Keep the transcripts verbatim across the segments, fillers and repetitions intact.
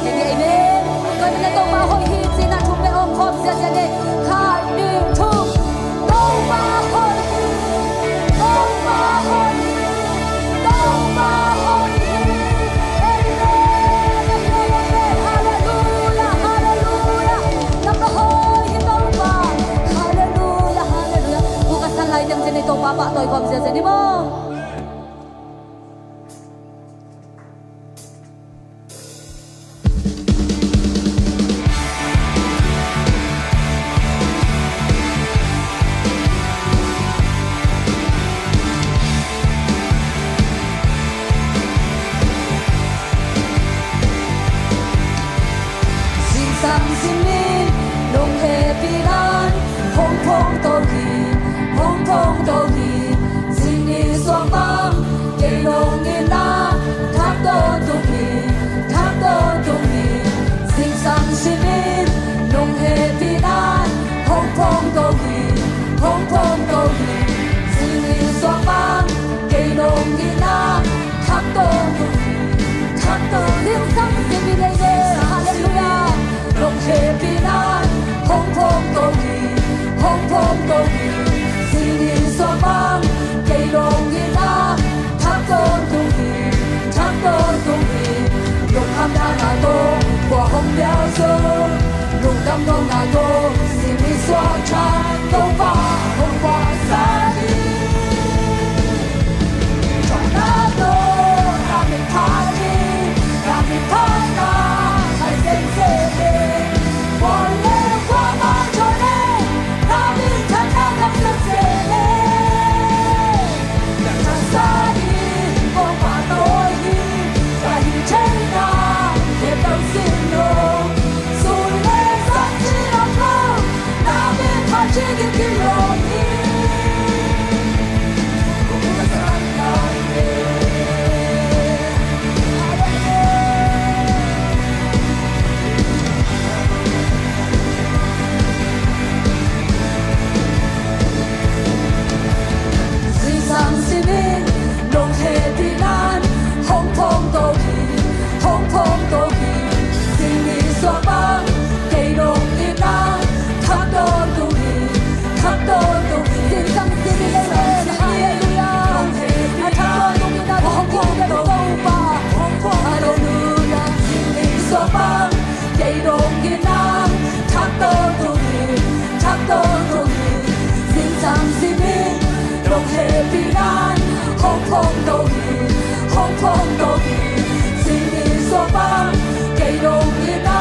Amen. Tua ahih manin Topa hoih hi ci-in ah thum bek hong khawm ziahziah ni. Khat, nih, thum. Topa hoih hi. Topa hoih hi. Topa hoih hi. Amen. Amen. Amen. Halleluia. Halleluia. Nang na hoih hi Topa. Halleluia. Halleluia. Thu ka san lai ciang ci-in Topa pahtawi khawm ziahziah ni maw. Zingsang zingni nong hehpih nan hong phongto hi, hong phongto hi. Zingni suang bang kei nong itna thak tawntung hi, thak tawntung hi. Zingsang zingni nong hehpih nan hong phongto hi, hong phongto hi. Zingni suang bang kei nong itna thak tawntung hi, thak tawntung hi. Zingsang zingni nei ne. Halleluia. Nong hehpih nan hong phongto hi, hong phongto hi. Zingni suang bang kei nong itna thak tawntung hi, thak tawntung hi. Lungkham dan a tawh khua hong pial zo, lungdam nawn a tawh zingni suang tha, Topa hong puaksa hi. Zingsang zingni nong hehpih nan hong phongto hi, hong phongto hi. Zingni suang bang kei nong itna thak tawntung hi, thak tawntung hi. Zingsang zingni nei ne. Halleluia. A thak tawntung itna hong phongto hi Topa. Halleluia. Zingni suang bang kei nong itna thak tawntung hi, thak tawntung hi. Zingsang zingni nong hehpih nan hong phongto hi, hong phongto hi. Zingni suang bang kei nong itna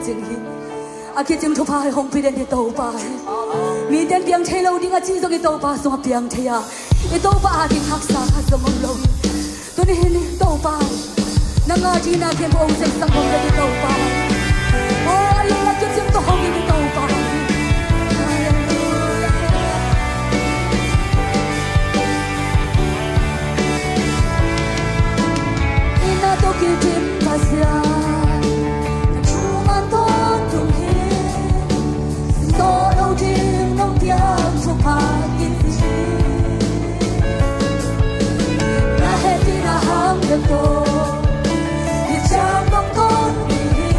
ding hi. A kicing thupha hong pia den hi Topa hi. Mite in piang thei lo ding a cih zong i Topa sungah piang thei a, i Topa a ding haksa khat zong om lo hi. Tuni hin Topa, nang a ding na ken hong seng sang hong den hi Topa. Oh, a lung a kicing tawh hong hi Topa. Halleluijah. Inn ah tawh kidim Pasian, na thu man tawntung hi. Sin tawh lo ding nong piak thupha kici. Na het ding a hang bek tawh, hi ciang nong tawn ding hi.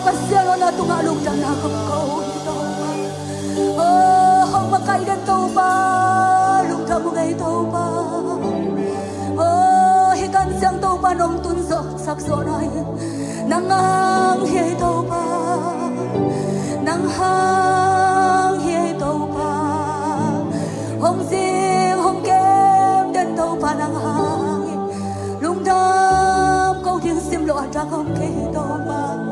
Pasian aw, na tungah lungdamna kong ko hi Topa. Aw, hong makaih den Topa, lungdam ung ei Topa. Aw, hih kan siang Topa nong tun zawhsak zawhna hi. Nang hang hi ei Topa. Nang hang hi ei Topa. Hong zing hong kem den Topa nang hang hi. Lungdam ko ding simloh a dak hong kei Topa.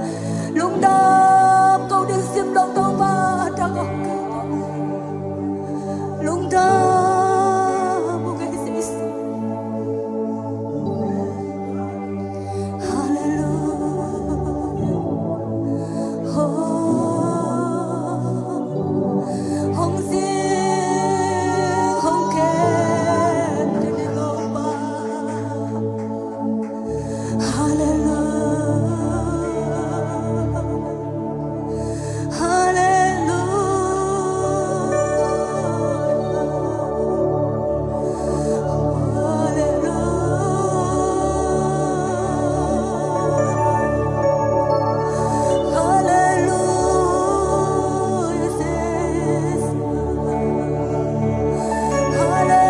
Lungdam ko ding simloh Topa a dak hong kei Topa. Lungdam ung ei Jesu. Halleluia. Hong, hong zing hong kem den Topa. Halleluia. Halleluia. Halleluia. Halleluia, Jesus. Halleluia, Jesus.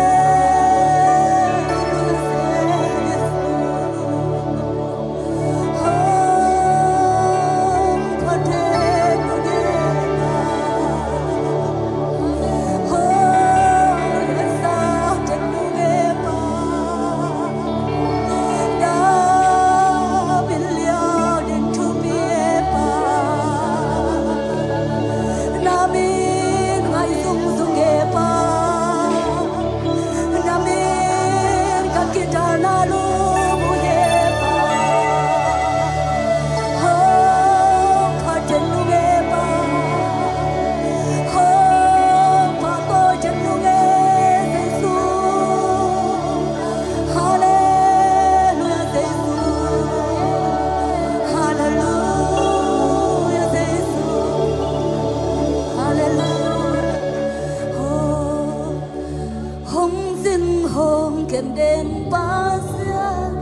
Na min ka kidalna lum uh hi Pa. Hong phat den ung hi Pa. Hong pahtawi den ung hi Jesu. Halleluia Jesu. Halleluia Jesu. Halleluia. Hong Hong zing hong kem den Pasian,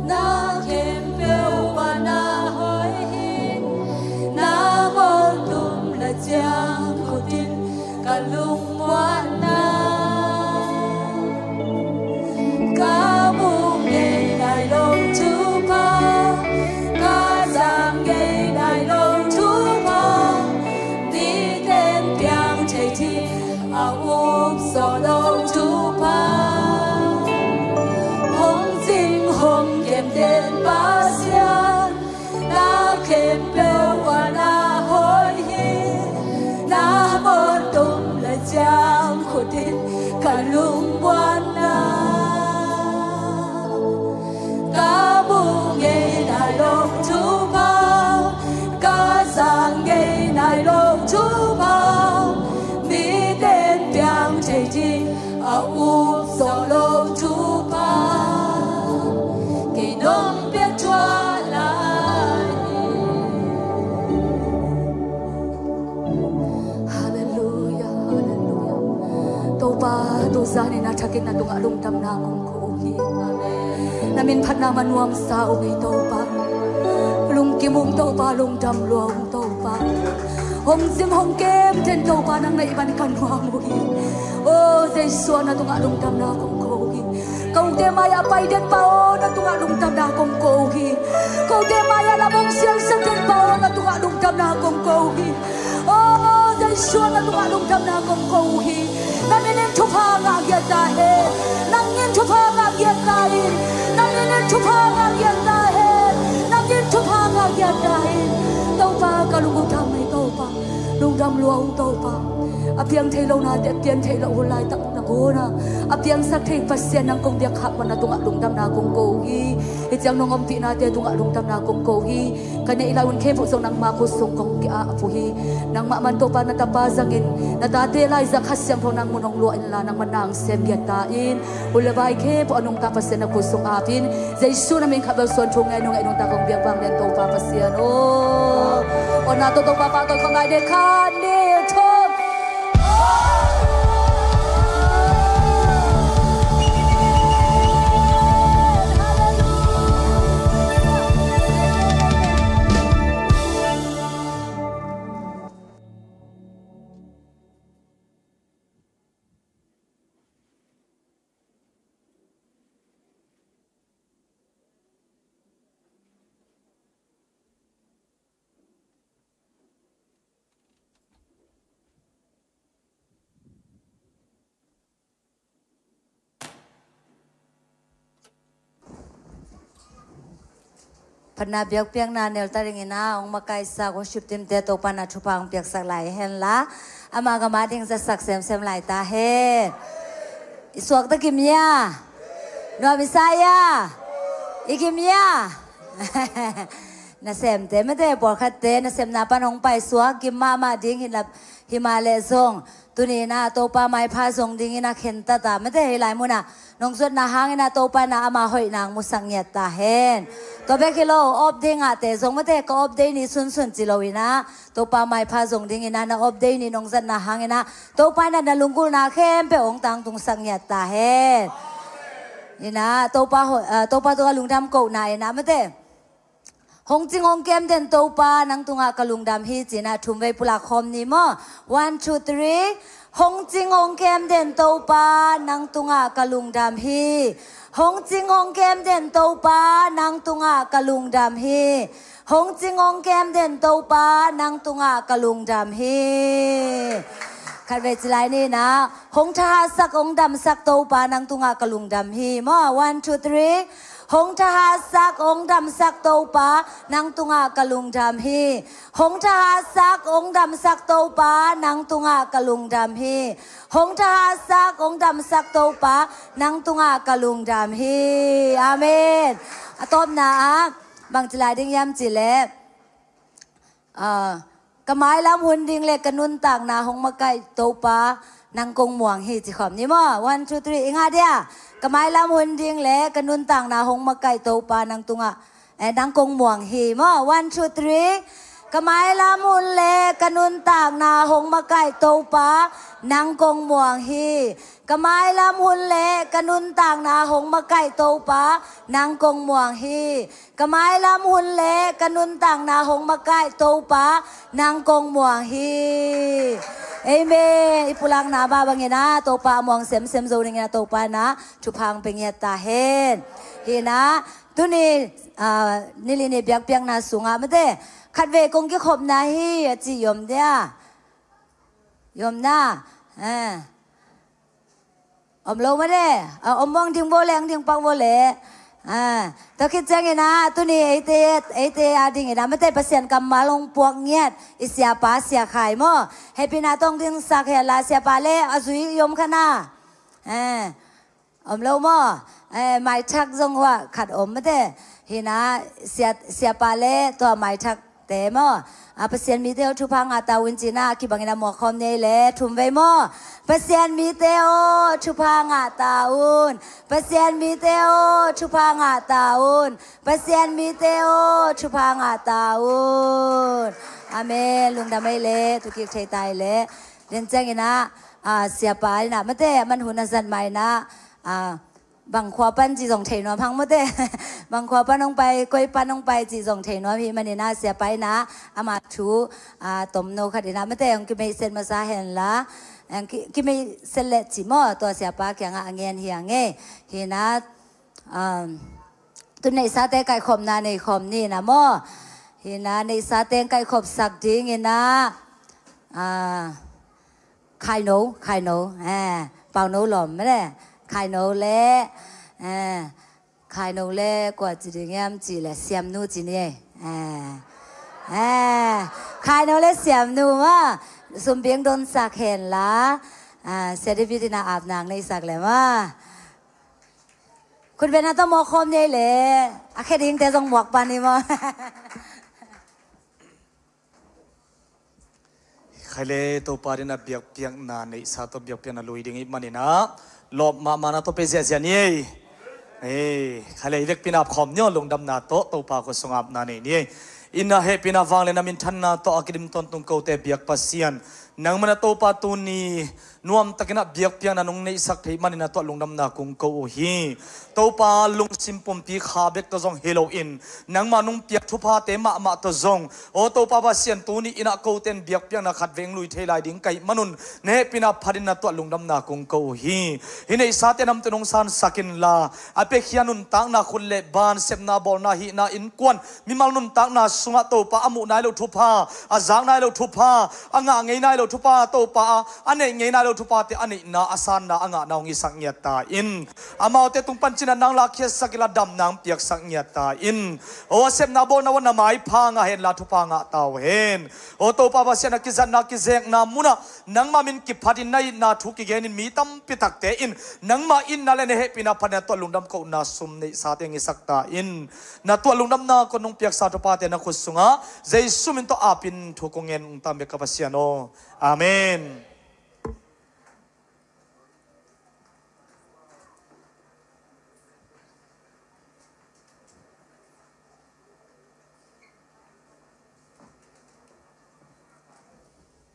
na khempeuh ah na hoih hi. Na bawl tum le ciang khut in ka lungmuanna, ka mu ngei nai lo thupha, ka zang ngei nai lo thupha, mite in piang thei ding a up zawh lo thupha. Hong zing hong kem den Pasian, na khempeuh ah na hoih hi. Na bawl tum le ciang khut in ka lungmuanna, ka mu ngei nai lo thupha, ka zang ngei nai lo thupha, mite in piang thei ding a up zawh lo thupha, kei nong piak thuah lai hi. Halleluia, halleluia. Topa, tu zanin a thakin na tungah lungdamna kong ko uh hi. Amen. Na min phatna man nuamsa ung ei Topa. Lungkim ung Topa, lungdam lua ung Topa. Hong zing hong kem den Topa nang na hih man ka nuam uh hi. O Jesu, na tungah lungdamna kong ko uh hi. Kote mai-ah pai den Pa aw, na tungah lungdamna kong ko uh hi. Kote mai-ah lam hong siangsak den Pa aw, na tungah lungdamna kong ko uh hi. O Jesu, na tungah lungdamna kong ko uh hi. Nang in thupha ngah giat ta hen. Nang in thupha ngah giat ta in. Nang in thupha ngah giat ta hen. Nang in thupha ngah giat ta hen. Topa, ka lung uh tam ei Topa. Lungdam lua ung Topa. A piang thei lo nate a piang thei lo hun laitak na kona a piangsak thei Pasian nang kong biak khak man na tungah lungdamna kong ko uh hi. Hih ciang nong ompihnate tungah lungdamna kong ko uh hi. Ka neih lai hun khempeuh zong nangma khut sung kong ki-ap uh hi. Nangmah man Topa na tapa zangin na tate lai zah Kha Siangtho nang mun hong luah inla nangmah na hong sem giat ta in. Hun le vai khempeuh a nungta Pasian na khut sung ap in. Jesu na min khat bel suan thu ngen ung ei. Nungta kong biak vang lian Topa Pasian aw. Aw na to Topa pa to kong ngai de khat ni thum. Phatna biakpiakna nelta dingin ah hong makaihsak worship team te Topa in ah thupha hong piaksak lai hen la, ama gam a ding zatsak semsem lai ta hen. I suakta kim hia? Nuam i sa hia? I kim hia? Nasemte mate, pawlkhatte nasepna pan hong paisuak kim mahmah ding hi la, hi mah leh zong tuni in ah Topa maipha zong dingin ah khentat a mate, hih lai mun ah nong zuatna hangin ah Topa in ah ama hoihna hong musak ngiat ta hen. Tua bek hi lo, off day ngahte zong mate, ka off day ni sunsun ci lo in ah Topa maipha zong dingin ah na off day ni nong zatna hangin ah Topa in ah na lunggulhna khempeuh hong tangtungsak ngiat ta hen. In ah Topa ho-, ah, Topa tungah lungdam kohna in ah mate, hong cing hong kem den Topa nang tungah ka lungdam hi ci-in ah thumvei pulak khawm ni maw. One, two, three. Hong cing hong kem den Topa nang tungah ka lungdam hi. Hong cing hong kem den Topa nang tungah ka lungdam hi. Hong cing hong kem den Topa nang tungah ka lungdam hi. Khatvei ci lai ni in ah, hong thahatsak hong damsak Topa nang tungah ka lungdam hi maw. One, two, three. Hong thahatsak hong damsak Topa nang tungah ka lungdam hi. Hong thahatsak hong damsak Topa nang tungah ka lungdam hi. Hong thahatsak hong damsak Topa nang tungah ka lungdam hi. Amen. A tawpna ah bang ci lai ding hiam cih leh, ah, ka mailam hun ding le ka nuntakna hong makaih Topa nang kong muang hi ci khawm ni maw. One, two, three. I ngah dia? Ka mailam hun ding le ka nuntakna hong makaih Topa nang tungah, eh, nang kong muang hi maw. One, two, three. Ka mailam hun le ka nuntakna hong makaih Topa nang kong muang hi. Ka mailam hun le ka nuntakna hong makaih Topa nang kong muang hi. Ka mailam hun le ka nuntakna hong makaih Topa nang kong muang hi. Amen. I pulakna mah bangin ah Topa a muang semsem zo dingin ah Topa in ah thupha hong pia ngiat ta hen. Hi in ah tuni, ah, nili ni biakpiakna sungah mate, khatvei kong kikhopna hi a ci i om dia? I om na? Eh. Om lo mate. Ah, om mawng ding bo le, ang ding pak bo le. Ah, tua khit ciangin ah tuni eite, eite a dingin ah mate, Pasian kammal hong puak ngiat i siapa Sia Khai maw. Hehpihna tawh hong dingsak hen la, siapa le a zui i om kha na? Eh. Om lo maw? Eh, maithak zong hua khat om mate. Hi in ah sia, siapa le tua maithakte maw, ah, Pasian mite aw, thupha ngah ta un ci in ah kibangin ah muak khawm ni ei le, thumvei maw. Pasian mite aw, thupha ngah ta un. Pasian mite aw, thupha ngah ta un. Pasian mite aw, thupha ngah ta un. Amen. Lungdam ei le, tu kik thei ta ei le. Lian ciangin ah, ah, siapa in ah mate, a man hun a zat ma in ah, ah, bang khua pan cih zong thei nuam hang mate. Bang khua pan hong pai, koi pan hong pai cih zong thei nuam hi manin ah, siapa in ah ama thu, ah, tomno khat in ah mate, hong kimeihset masa hen la, hong ki, kimeihset leh ci maw, tua siapa kiangah a ngen hi a ngei. Hi in ah, um, tu neihsate kaihkhopna nei khawm ni in ah maw. Hi in ah neihsate hong kaihkhopsak dingin ah, ah, Khaino, Khaino, eh, Pauno lawm mate. Khaino le, eh, Khaino le kua ci ding hiam cih leh Siamnu ci ni ei. Eh, eh, Khaino le Siamnu maw, sumbing donsak hen la, ah, Sia David in ah apna hong neihsak le maw. Khutbetna tawh muak khawm ni ei le, a khe dingte zong muak pan ni maw. Khai le, Topa adingin ah biakpiakna neihsa tawh biakpiakna lui ding i hih manin ah, lawp mahmahna tawh pia ziahziah ni ei. Ei, khai le, i vekpi in ap khawm ni aw, lungdamna tawh Topa khut sungah apna nei ni ei. In ah hehpihna, vangliatna, minthanna tawh a kidim tawntung kote biak Pasian, nangman ah Topa tuni nuamtakin ah biakpiakna nong neihsak theih manin ah tuah lungdamna kong ko uh hi. Topa, lungsim pumpi kha bek tawh zong hi loin, nangmah nong piak thuphate mahmah tawh zong, aw Topa Pasian, tuni in ah kote in biakpiakna khatvei hong lui thei lai ding ka hih manun, na hehpihna phatin ah tuah lungdamna kong ko uh hi. Hih neihsate namtui nong sansak inla, a piakhia nuntakna, khut le ban, sepna, bawlna, hihna, innkuan, mimal nuntakna sungah Topa, a muh nai lo thupha, a zak nai lo thupha, a ngah ngei nai lo thupha Topa a, a neih ngeina lo thuphate a neihna, a sanna, a ngahna hong hisak ngiat ta in. Amaute tung pancin a nang lakkhiatsak inla, damna hong piaksak ngiat ta in. Aw, a sepna bawlna uah na maipha ngah henla, thupha ngah ta uh hen. Aw Topa Pasian, a kizatna kizekna munah nangmah min kiphatin na itna thu kigenin mi tampi takte in nangmah itna le na hehpihna phatin na tuah lungdam kohna sum neihsate hong hisak ta in. Na tuah lungdamna kong nung piaksa thuphate na khut sungah Jesu min tawh apin thu kong ngen ung tam bek ka Pasian aw. Amen.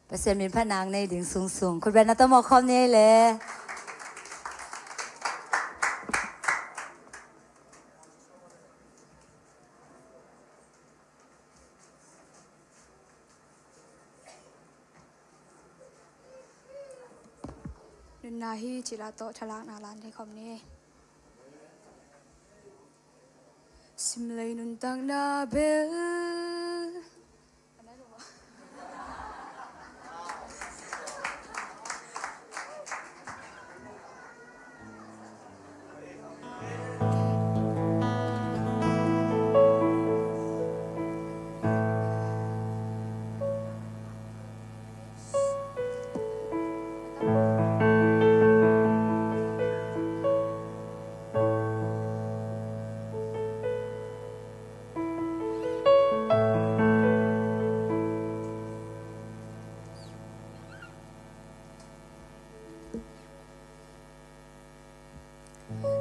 Pasian min phatna nei ding sungsung khutbetna tawh mawhkhawm ni ei le. Nunna hi cila tawh thalakna lan thei khawm ni. Simlei nuntakna bel.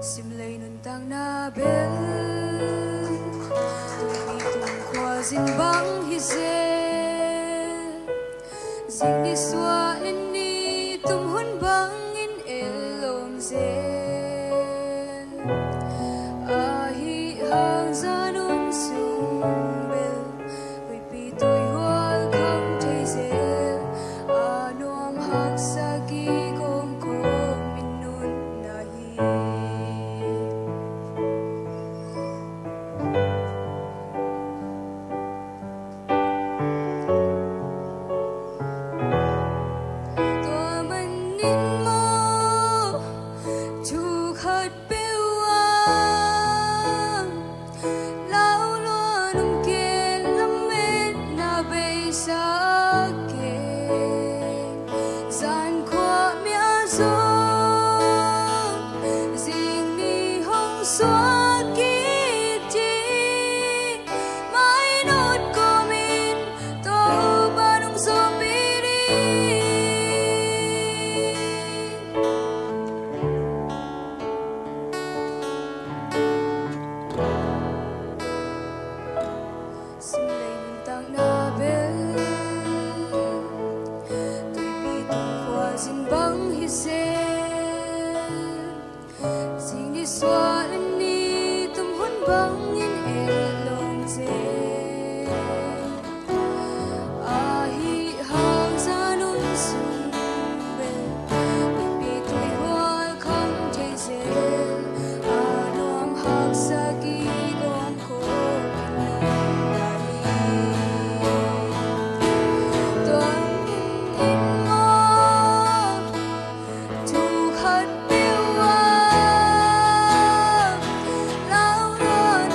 Simlei nuntakna bel tuipi tung khua zin bang hi zel. Zik ni suah le ni tum hun bangin el lawm zel. Ahi hang zanun sung bel tuipi tuihual kham thei zel. A nuam haksa kikawm kawm in nunna hi. Tua manin maw thu khat peuh ah lauhuan om kei, lametna beisa kei. Zan khuamial zong zik ni hong suak kik ding. Mainawt kawmin Topa nong zawhpih ding. Simlei nuntakna bel tuipi tung khua zin bang hi zel. Zik ni suah le ni tum hun bangin el lawm zel. Ahi hang zanun sung bel tuipi tuihual kham thei zel. A nuam haksa kikawm kawm in nunna hi. Tua manin maw thu khat peuh ah lauhuan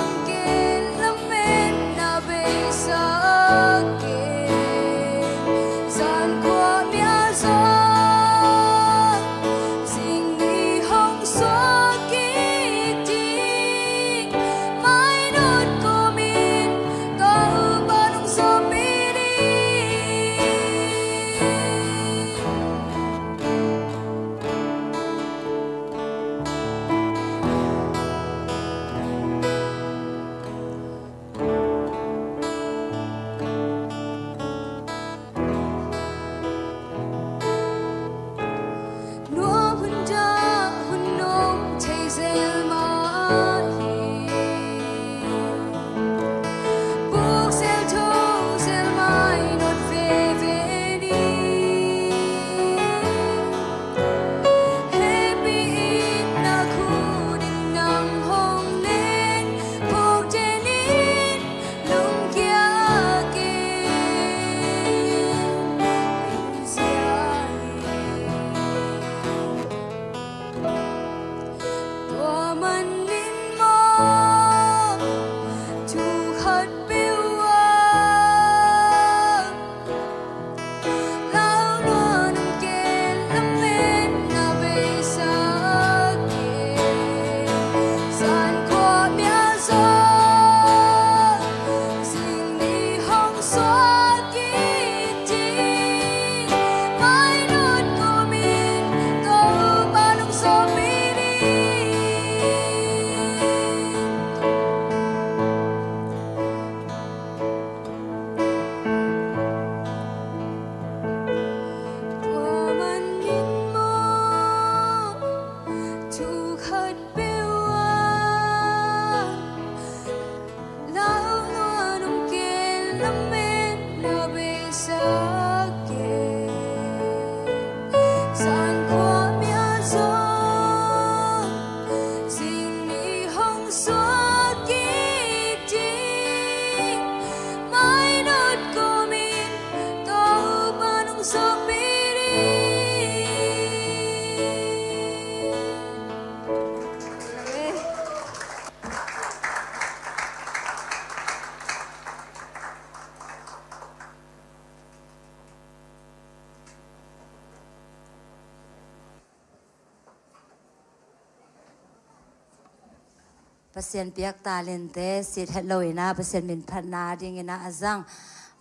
Pasian piak talente sit het lo in ah, Pasian min phatna ding in ah a zang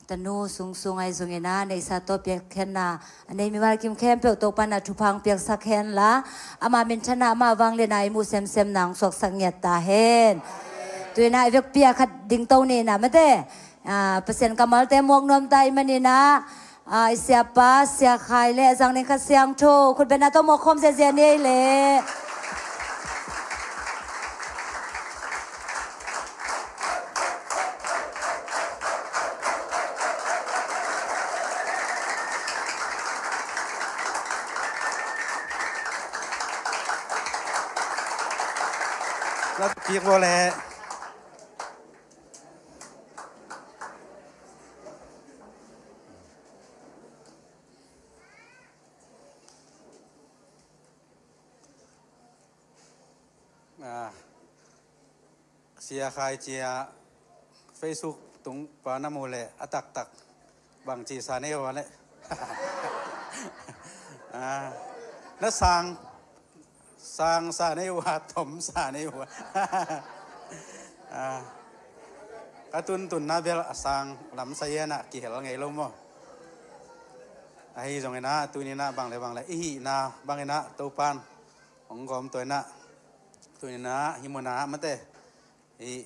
tanu sungsung ahi zong in ah, neihsa tawh piakkhiatna a nei mimal kim khempeuh Topa'n a thupha piaksak hen la, ama minthanna, ama vangliatna i muh semsem na hong suaksak ngiat ta hen. Tu in ah i vekpi-a khat dingto ni in ah, mate, ah, Pasian kammalte muak nuam ta ahih manin ah, ah, i siapa, Sia Khai le a zang ding khat Siangtho, khutbetna tawh muak khawm ziahziah ni ei leh. Kik vua leh. Ah, Sia Khai ci-a Facebook tung pan a mu leh a taktak bangci sa nei uh a leh. Ah, na sang, sang sa nei uh a, tom sa nei uh a. Ah, ka tuntunna bel a sang lam sa hian ah kihel ngei lo maw. Ahi zongin ah tuni-in ah bang le bang le i hihna bangin ah Topa'n hong gawm tua in ah, tuni-in ah hih munah, mate, hih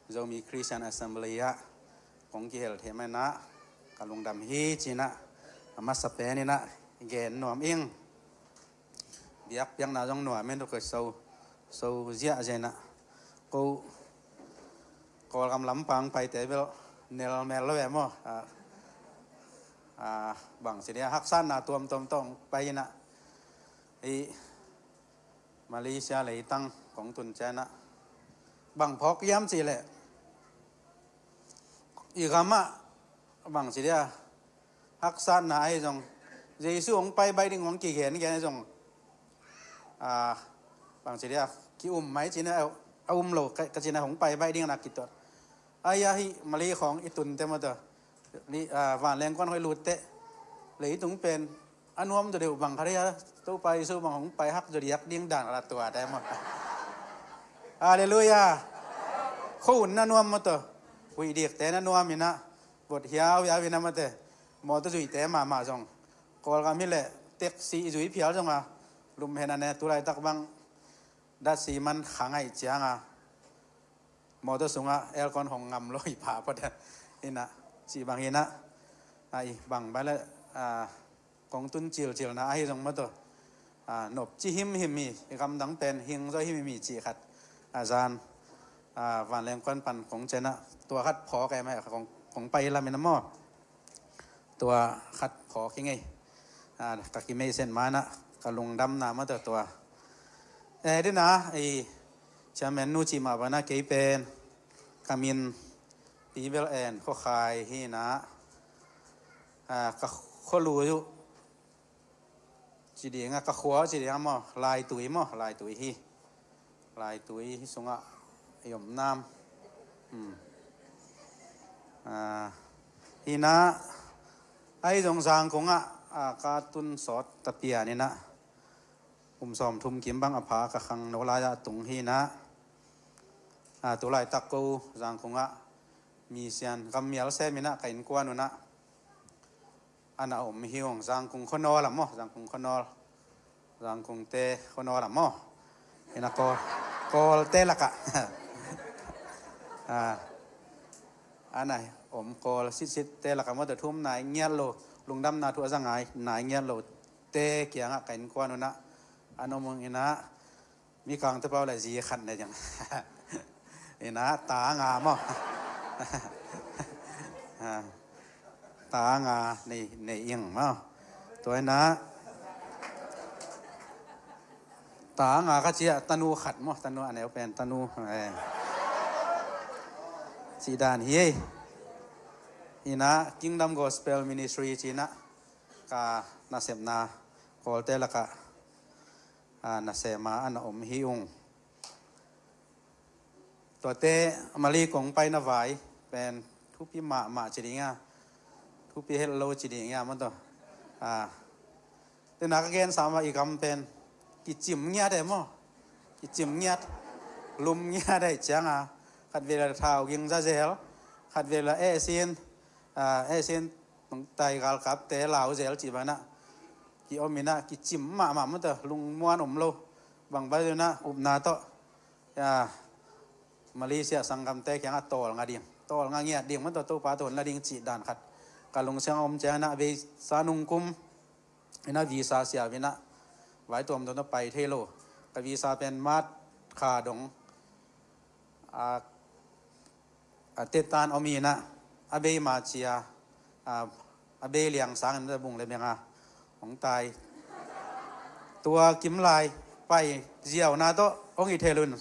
Zomi Christian Assembly ah kong kihel theih manin ah ka lungdam hi ci-in ah a masa penin ah gen nuam ing. Biakpiakna zong nuam in, tua ka so, so ziahziah in ah. Ko Kawlgam lampang paite bel nel mel lo ve maw. Ah, ah, bangci dia, haksatna tuamtuam tawh pai in ah, i Malaysia leitang kong tun ciang ah bang phawk hiam cih leh, i gam ah bangci dia, haksatna ahi zong, Jesu hong pai baih ding hong kigen gen ahi zong, ah, bangci dia, ki-um mai ci-in ah, a um lo ka, ka ci-in ah hong pai baih ding na kituat. Ahi a, hih Malay khawng i tunte maw tawh, li-, ah, vanleng kuan hoih lutte, leitung pen a nuam zaw deuh bang khat hi a, Topa Jesu bang hong pai hak zaw diak ding dan a la tua te maw. Halleluiah. Khuaunna nuam maw tawh, huih dikte na nuam in ah, vot hiauhiau in ah, mate, mawtaw zuite mahmah zong, Kawlgam hi leh taxi i zui phial zong a, lumhen a ne, tulaitak bang datsi man kha ngaih ciang a, mawtaw sungah aircon hong ngam lo i pha phot in ah, cih bang hi in ah, a, i bang bang leh, ah, kong tun cilcilna ahi zong maw tawh, ah, nopci himhim hi, i gamdang pen hing zaw himhim hi cih khat, a zan, ah, vanleng kuan pan kong ciang ah, tua khat phawk em, kong, kong pai lam in ah maw. Tua khat phawk hi ing ei. Ah, ka kimeisen ma-in ah ka lungdamna maw tawh tua. Eh, dina, i chairman nu cih mah bangin ah kei pen ka min Pi Bel En Khua Khai hi in ah, ah, ka khua lui uh ci ding a, ka khua uh ci ding a maw, Laitui maw, Laitui hi. Laitui hi sungah i om nam. Hmm. Ah, hi in ah, ahi zong Zangkong ah, ah, ka tun sawt ta pian in ah, kum sawmthum kim bang a pha, ka khangno lai-ah tung hi in ah, ah, tulaitak ko Zangkong ah misian gam mial sem in ah ka innkuan un ah a na om hi ung, Zangkong khuanawl ah maw, Zangkong khuanawl, Zangkongte khuanawl ah maw, hi in ah Kawl, Kawlte lakah. Ah, a na om Kawl sitsitte lakah maw tawh, thu um nai ngiat lo, lungdamna thu a za ngai nai ngiat lote kiangah ka innkuan un ah a na om ung in ah, Mikangte pau leh zi khat nei ing. Hi in ah ta nga maw. Ah, ta nga nei, nei ing maw. Tua hi in ah, ta nga ka ci-a, tanu khat maw, tanu a neu pen tanu, eh, cih dan hi ei. Hi in ah Kingdom Gospel Ministry ci-in ah ka nasepna Kawlte lakah, ah, nasem a a na om hi ung. Tuate Malay kong paina vai pen thupi mahmah ci ding a, thupi het lo ci ding a maw tawh. Ah, tena ka gensa mah, i gam pen kicim ngiat e maw, kicim ngiat. lum ngiat ahih cianga, khat vei la thau ging za zel, khat vei la eh sin, ah, eh sin tai galkapte lau zel cih banah ki-om inah kicim mahmah mawtaw, lungmuan om lo. Bang bang inah upna tawh, ya, Malaysia sanggamte kiangah tawlnga ding, tawlnga ngiat ding mawtaw, Topa tawh hun la ding cih dan khat ka lungsiang om cianginah, beisa nungkum inah visa siam inah vaituam tuamna pai thei lo. Ka visa pen March kha dong a, a tetan om inah, a bei ma cia, a, a bei liang sangin a bung le menga hong tai. Tua kimlai pai ziauna tawh hong hi thei lo in,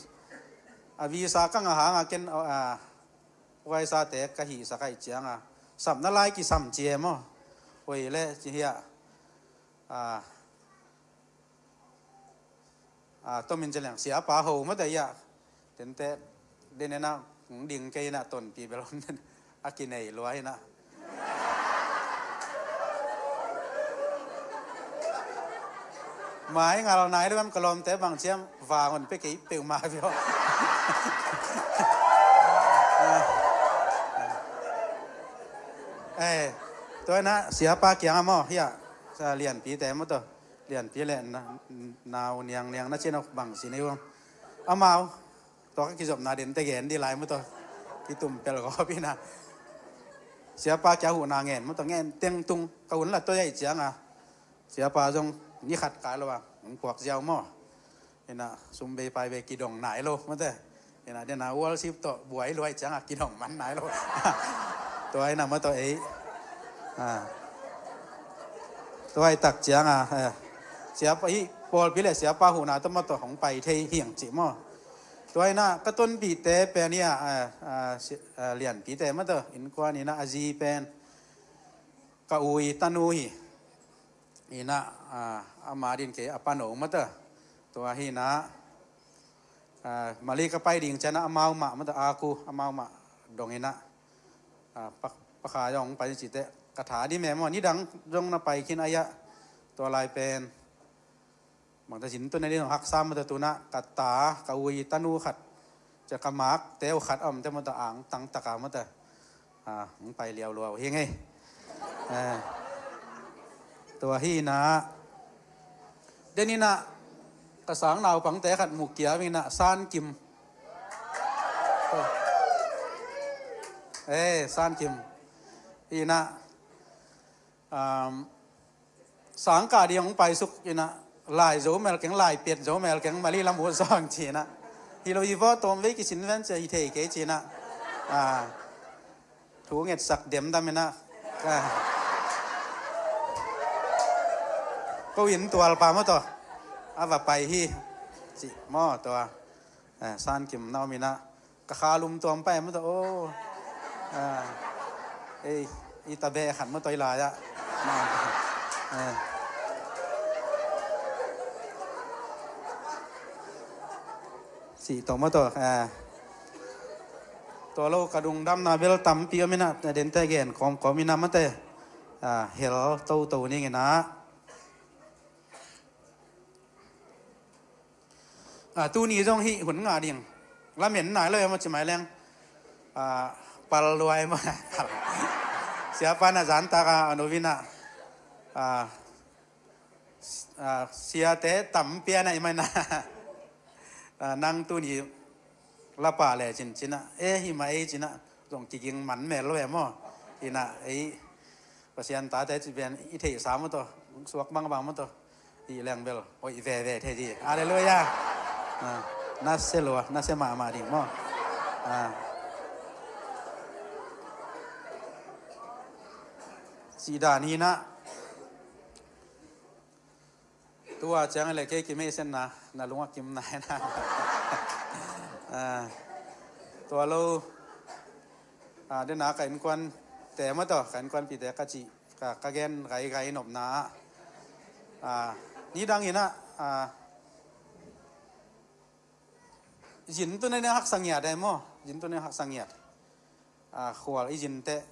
a visa ka ngah hanga ken, a, huaisate ka hihsak ahih cianga, sapna lai kisam ci e maw? Hoi le ci hiah, a, a, tomin ci leng siapa ho mawtaw hiah. Tente, den inah hong ding kei inah tonpi bel om den, a kinei lua inah. Mai ngal nai lem ka lawmte bang ciam vang hon pe kei peuhmah viau. Eh, tua inah siapa kiangah maw hiah, sa Lianpite mawtaw. Lianpi le na, nau niang niang na cin awk bang si nei uang. Amau tua ka kizopna dente gen di lai mawtaw. Kitum pel gawp inah. Siapa kia huhna ngen mawtaw, ngen tengtung ka hun la toi ahih cianga, siapa zong ni khat kai lo a, hong puak ziau maw? Inah sum bei pai bei kidong nai lo mawtaw. Inah dena worship tawh buai luai cianga kidong man nai lo. Tua inah mawtaw ei, a, tua i tak cianga, eh, siapa hi pawlpi le siapa huhna tawh mawtaw hong pai thei hiang cih maw? Tua inah ka tonpihte pen hi a, a, a, si-, a, Lianpite mawtaw innkuan inah a zi pen ka ui tanu hi. Inah, a, ama din kei a pano mawtaw. Tua hi inah, a, Mali ka pai ding cianah amau mah mawtaw, aku amau mah dong inah, a, pa, pakha zong pai cite ka tha di me maw, nidang zong na pai khin a hiah. Tua lai pen bangta zin tun a ding haksa mawtaw, tunah ka ta, ka ui tanu khat, cia ka mak teu khat a omte mawtaw, ang tangtaka mawtaw, a, hong pai liauluau hi ngei. Eh, tua hi inah, den inah ka sang naupangte khat mukia inah Sankim. Eh, Sankim. Inah, um, sangkah ding hong paisuk inah, lai zo mel keng, lai piat zo mel keng, Mali lam uh zawng ci inah. Hi lo hi vaw, tawm vei kisin ven cia hi thei kei ci inah. A, thu ngetsak demdam inah. Ka, ko inn tualpa mawtaw a va pai hi. Ci maw tua. Eh, Sankim na om inah. Ka kha lum tuam pai mawtaw, aw. A, ei, i tabeh khat mawtaw i lai-ah. A, sih tawh mawtaw, a. Tua lo ka lungdamna bel tampi om inah, dente gen kawmkawm inah mawtaw. A, hel toto ning inah. A, tuni zong hih hun ngah ding lamen nai lo e maw, ci mai leng. A, pal luai maw. Siapa na zantaka a no vinah, a, a, siate tam pian a i mai na. A, nang tuni lapa le cin cinah, e, hih mah ei cinah zong kiging man mel lo e maw. Inah ei Pasian tate ci pian i theihsa mawtaw, suak bangbang mawtaw, i leng bel hoih veve thei di. Halleluiah. A, nasia lua, nasia mahmah ding maw. A, sihdan hinah. Tua ciang le kei kimeisenna na lungah kimna hena. A, tua lo, a, dena ka innkuante mawtaw, ka innkuanpihte ka cih, ka, ka gen gaigai nopna ah, a, nidang inah, a, zin tuna ning haksa ngiat e maw, zin tuna ning haksa ngiat. A, khual i zinteh,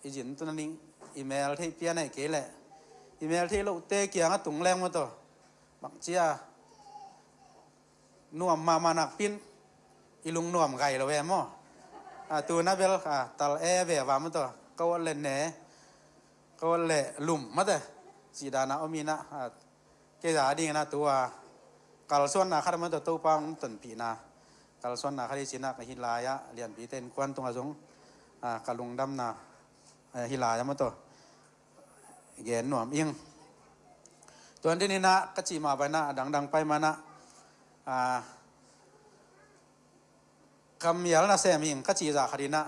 i zin tuna ning i mel theih pian aih kei leh, i mel theih lohte kiangah tung leng mawtaw, bangcia nuam mahmah nakpin, i lungnuam gai lo e maw. A, tu na bel, a, tal e ve va maw tawh, ka ot le ne, ka ot le lum mate, cih dana om inah, a, kei za ding inah tu a kalsuanna khat a maw tawh Topa hong tonpihna kalsuanna khat hi cinah ka hih lai-ah lianpite innkuan tungah zong, a, ka lungdamna, a, hih lai-ah maw tawh gen nuam ing. Tuan din inah ka cih mah banah a dangdang pai manah, a, kammial nasem hing ka cih zah khat inah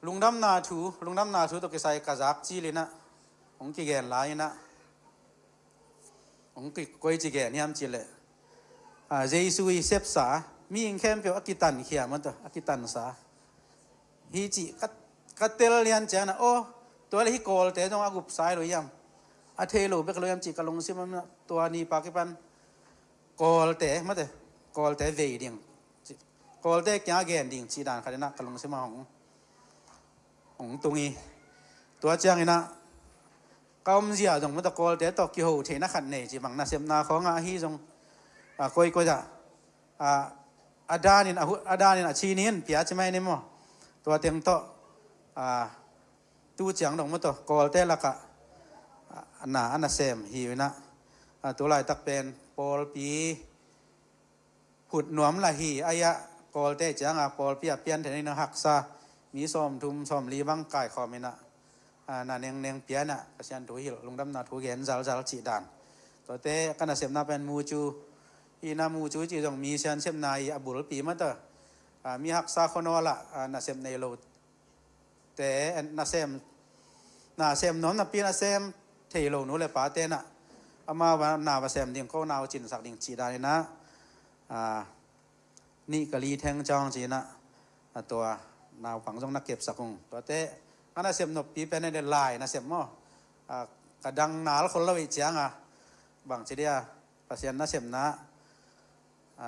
lungdamna thu, lungdamna thu tawh kisai ka zak cil inah hong kigen lai inah hong ki, koi ci gen hiam cih leh, a, Jesu i sepsa, mihing khempeuh a kitankhia maw tawh, a kitansa hi cih ka, ka tel lian cianah, aw, tua le hih Kawlte zong a gupsa hi lo hiam, a thei lo bek lo hiam cih ka lungsim ah, tua ni pa kipan Kawlte mate, Kawlte vei ding, Kawlte kiangah gen ding cih dan khat inah ka lungsim ah hong, hong tung hi. Tua ciang inah ka omzia zong maw tawh Kawlte tawh kiho theihna khat nei cih bang nasepna khawngah ahi zong, a, koikoi ah, a, a danin a hu-, a danin a cinin pia ci mai ni maw. Tua teng tawh, a, tu ciang dong maw tawh Kawlte lakah, a, na, a nasem hi inah, a, tu laitak pen pawlpi hut nuam lah hi, a, ia Kawlte cianga pawlpi a pian theihna in a haksa mi sawmthum sawmli bang kaikhawm inah, a, na nengneng pia inah Pasian thu hilh, lungdamna thu gen zalzal cih dan. Tuate ka nasepna pen mucu hi inah, mucu cih zong mi sian sepna i a bulpi maw tawh, a, mi haksa khuanawl ah, a, nasep nei lo te, nasem, nasem nuam napi nasem thei lo nu le pa tenah amau na va sem ding, ko na va cinsak ding cih dan inah, a, nih ka li theng cawng ci inah, a, tua naupang zong na kepsak ung. Tuate ka nasep noppi pen a de lai nasep maw, a, ka dang nal khol lo ih cianga bangci dia Pasian nasepna, a,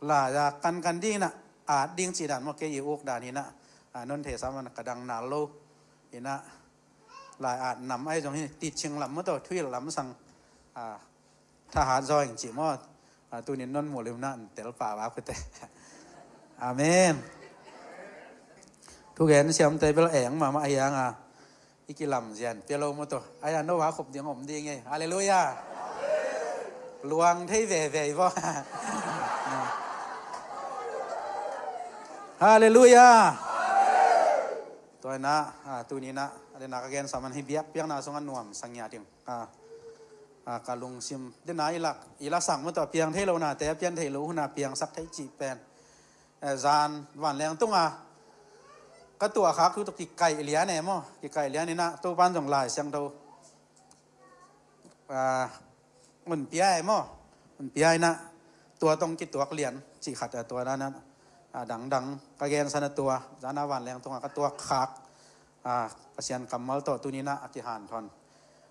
lai-a kankan ding inah, at ding cih dan maw, kei i uk dan inah, a, non thei sa man ka dang nal lo inah, lai at nam ahi zong hi, teaching lam maw tawh, thuhilh lam sang, a, thahat zaw ing cih maw, a, tunin non muh limna tel pah va kute. Amen. Thugen siamte bel eng mahmah ahi hanga i kilamzian pia lo maw tawh. Ai-a no va khop ding om ding e. Halleluiah. Luang thei veve i vaw. Halleluiah. Tua inah, a, tuninah a dena ka gensa man hi biakpiakna sungah nuam sangia ding, a, a, ka lungsim dena i lak, i lasang maw tawh a piang thei lo nate, a pian thei lo huna piangsak thei cih pen, eh, zan vanleng tunga ka tuahkhak thu tawh kikaih lian e maw, kikaih lian inah Topan zong Lai Siangtho, ah, hun pia e maw, hun pia inah tua tawh kituak lian cih khat, ah, tua danah, ah, dangdang ka gensan a tua zana vanleng tunga ka tuakkhak, ah, Pasian kammal tawh tuninah a kihanthawn,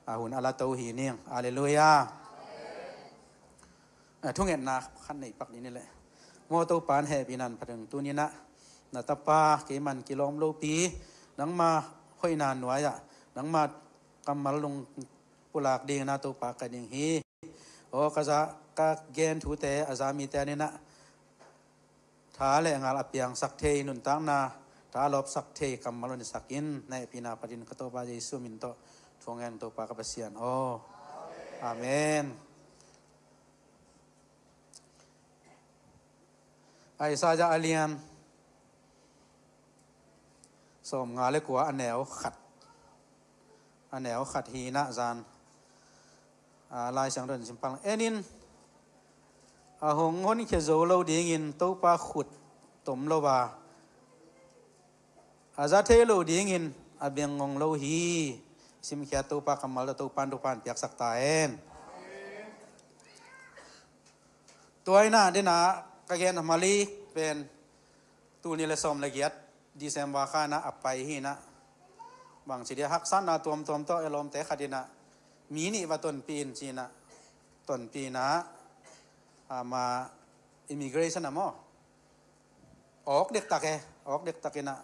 ah, hun a la to hi ning. Halleluiah. A, thungetna khat nei pak dih ni leh. Maw Topa, na hehpihna in phat ung. Tuninah na tapa keiman kilawm lopi, nangma hoihna nuai-ah nangma kammal lung pulak dingin ah Topa ka ding hi. Aw, ka za, ka gen thute a za mite an inah tha le ngal a piangsak thei, nuntakna tha a lawpsak thei kammal hun sak in, na hehpihna phatin ka Topa Jesu min tawh thu ngen, Topa ka Pasian aw. Amen. Isaiah a lian sawmnga le kua, a neu khat, a neu khat hi inah zan, a, Lai Siangtho in simpang. En in, a hong honkhia zo lo dingin Topa khut tom lo a, a za thei lo dingin a beng ngong lo hi. Simkhiat Topa kammal tawh Topan thupha piaksak ta hen. Tua inah dena ka gen a mali pen tul nih le sawm le giat December kha inah a pai hi inah, bangci dia haksatna tuamtuam tawh a lawmte khat inah mi nih va tonpih in ci inah, tonpih inah, ama immigration ah maw, awk dektak e, awk dektak inah,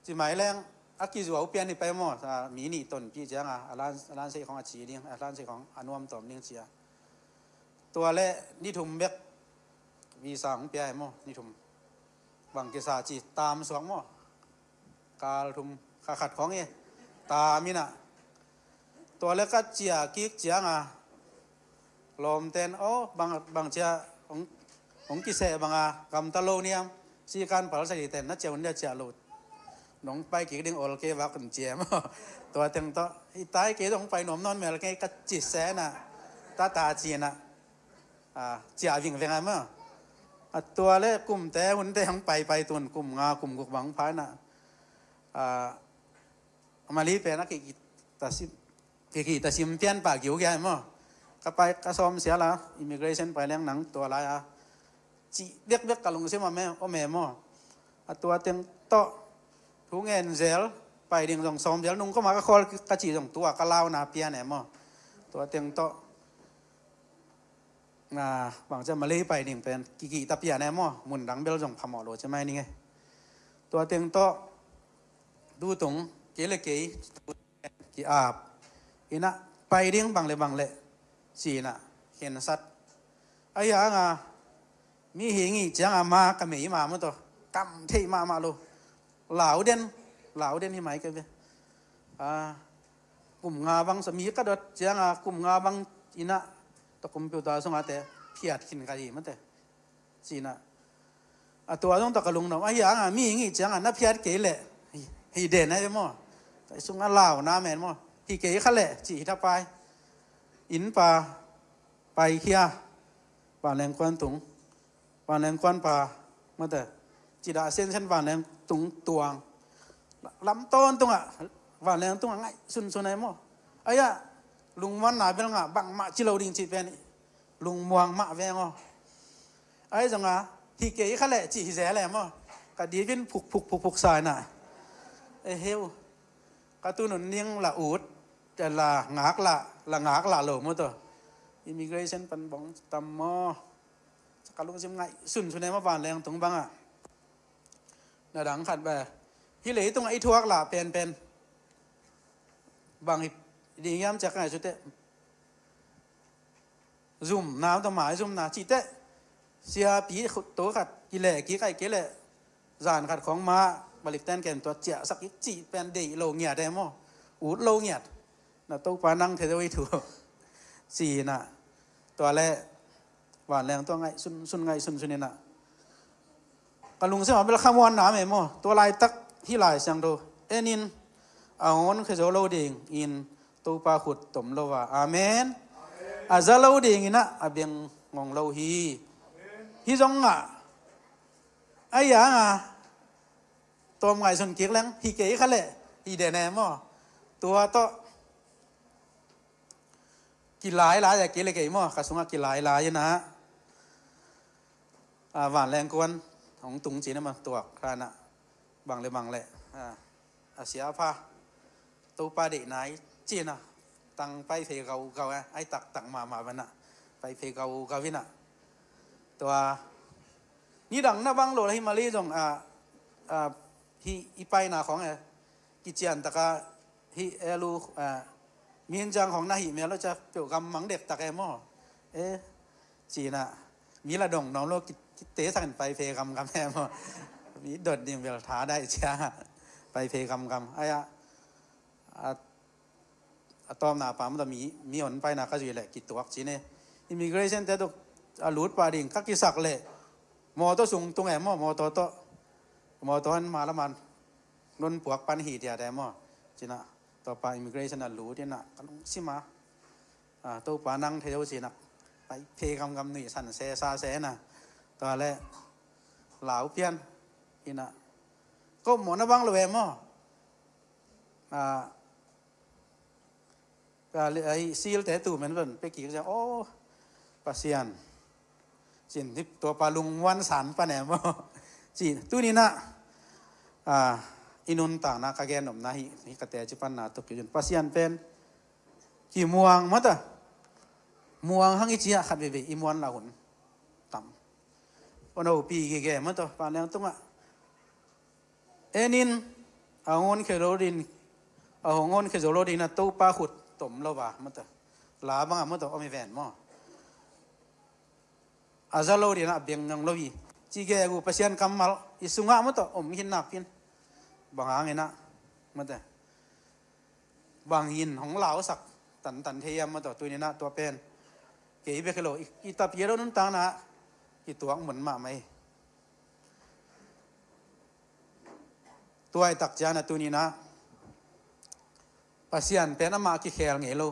ci mai leng a kizuau pian hi pai maw, a, mi nih tonpih cianga a lan, a lan sei khawng a ci ding, a lan sei khawng a nuamtuam ding ci a. Tua le ni thum bek visa hong pia e maw, ni thum. Bang kisa ci, tam suak maw. Kal thum, kha khat khawng e. Tam in ah. Tua leh ka ciah kik ciang a, lawmte'n, aw, bang, bang ciah hong, hong kiseh bang a, gamta lo niam. Sikan pal sa hi ten, na ciah un dia ciah lo. Nong pai kik ding ol kei vak un ci e maw. Tua teng tawh, i tai kei zong pai nuam nawn mel kei ka ci se in ah. Ta ta ci in ah. A, ciah vingveng a maw. A tua leh kumte hunte hong paipai, tun kum nga kum guk bang pha in ah. A, Malay pen a kikihta sim, kikihta sim pian pah giugia e maw. Ka pai ka sawm sia la, immigration pai leng nang tua lai a. Cih bekbek ka lungsim a me, om e maw. A tua teng tawh, thu ngen zel, pai ding zong sawm zel, nung kawma ka khawl ka cih zong tua ka launa pian e maw. Tua teng tawh, na, bang ciah Malay pai ding pen kikihta pian e maw, mun dang bel zong phamawh lo ci mai ning e. Tua teng tawh, tu tung, kei leh kei, ki-ap in ah, pai ding bang leh bang leh ci in ah, khensat. Ahi hang a, mi hi ngei ciang a ma ka mei ma maw tawh, kam thei mahmah lo. Lau den, lau den hi mai ka ve. A, kum nga bang sa, mi ka dot ciang a, kum nga bang in ah, tua computer sung a te phiat khin ka hi maw te. Ci in ah. A tua zong tawh ka lungnuam, ahi hang a, mi ngei ciang a, na phiat kei leh, hi, hi den a e maw. Ka sung a launa men maw. Hi kei kha leh, ci hi ta pai. Inn pa, paikhia, vanleng kuan tung. Vanleng kuan pa, maw te. Ci dah sensen vanleng tung tuang. Lam tawntung ah, vanleng tung ah ngaih sunsun a e maw. Ahi a, lungmuanna bel ngah, bangmah ci lo ding cih pen lungmuang mah veng aw. Ahi zong a, hi kei kha leh, ci hi zel e maw. Ka dip in phuk, phuk, phuk, phuk sa in ah. E heu. Ka tu nunung la ut, la ngak la, la ngak la lo maw tawh. Immigration pan bawng tam maw. Ka lungsim ngaih sunsun e maw, vanleng tung bang ah. Na dang khat beh. Hih leitung ah i thuak lah penpen. Bang hi ding hiam ci a ka ngaihsut teh. Zumna, tawh maizumna cih teh. Siapi khut to khat, kileh kik ai kei leh. Zan khat khawng mah, balik ten ken tua ciahsak kik cih pen deih lo ngiat e maw. Ut lo ngiat. Na Topa nang thei deuh hi thu. Ci in ah. Tua leh vanleng tua ngaih sunsun, ngaih sunsun in ah. Ka lungsim ah bel khamuanna om e maw. Tua laitak hih Lai Siangtho en in, a hong honkhia zo lo dingin Topa khut tom lo a. Amen. A za lo dingin ah a beng ngong lo hi. Hih zong ah, ahi hang a, tawm ngaihsun kik leng, hi kei kha leh, hi den e maw. Tua tawh kilailai a, kei leh kei maw, ka sungah kilailai in ah. A, vanleng kuan hong tung ci in ah maw, tuak kha in ah. Bang leh bang leh, a, a sia pha. Topa deihna hi ci in ah. Tang pai phei gaugau e, ai taktak mahmah van ah. Pai phei gaugau in ah. Tua, nidang na bang lo lah hih Malay zong, a, a, hih i paina khawng e. Kician tak a, hih elu, a, mihin ciang khawng na hih mel lo cia peuh, gammang dektak e maw. E, ci in ah, mi la dong nuam lo, ki, kitesak in pai phei gamgam e maw. Mi dot ding bel tha dai cia, pai phei gamgam. Ahi a, a, a tawpna pa maw tawh mi, mi hong paina ka zui leh kituak ci in e. Immigration te tawh a lut pah ding ka kisak leh, mawtaw sung tung e maw, mawtaw tawh. Mawtaw in ma lam a non puak pan hi tiat e maw. Ci in ah, tua pa immigration a lut in ah, ka lungsim ah, a, Topa nang thei zo ci in ah, pai phei gamgam, nuihsan sesa se in ah. Tua leh lau pian in ah. Ko mawhna bang lo e maw. A, a, ai, silte tu men pen pia kik cia, aw, Pasian. Ci in hih tua pa lungmuan san pan e maw. Ci, tuni in ah, a, i nuntakna ka gen nopna hih, hih ka teci panna tawh kizui in. Pasian pen kimuang maw tawh. Muang hang i ci a, khat veivei i muan lah hun tam. Ono pi gige maw tawh, vanleng tungah. En in, a hong honkhia zo ding, a hong honkhia zo lo dingin a Topa khut tom lo a, maw tawh. La bang a maw tawh, om hi ven maw. a za lo dinah a beng ngam lo hi. Ci gegu Pasian kammal i sungah maw tawh om hi nakpin. Bang hanginah maw tawh bang in hong lausak tantan thei hiam maw tawh, tuninah tua pen kei bek hi lo, i, i tapi a lo nuntakna kituak mun mahmah hi. Tua i tak cianah tuninah Pasian pen amah kikhel ngei lo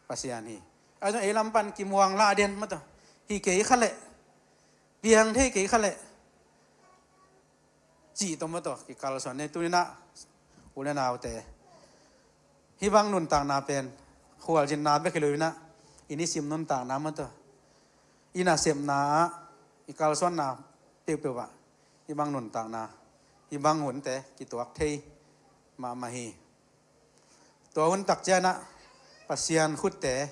Pasian hi. A zong ei lam pan kimuang lah den maw tawh, hi kei kha leh, piang thei kei kha leh, cih tawh maw tawh kikalsuan ne. Tuninah u le naute, hih bang nuntakna pen khualzinna bek hi lo inah, i nisim nuntakna maw tawh, i nasepna ah, i kalsuanna peuhpeuh ah hih bang nuntakna, hih bang hunte kituak thei mahmah hi. Tua hun tak cianah Pasian khutte,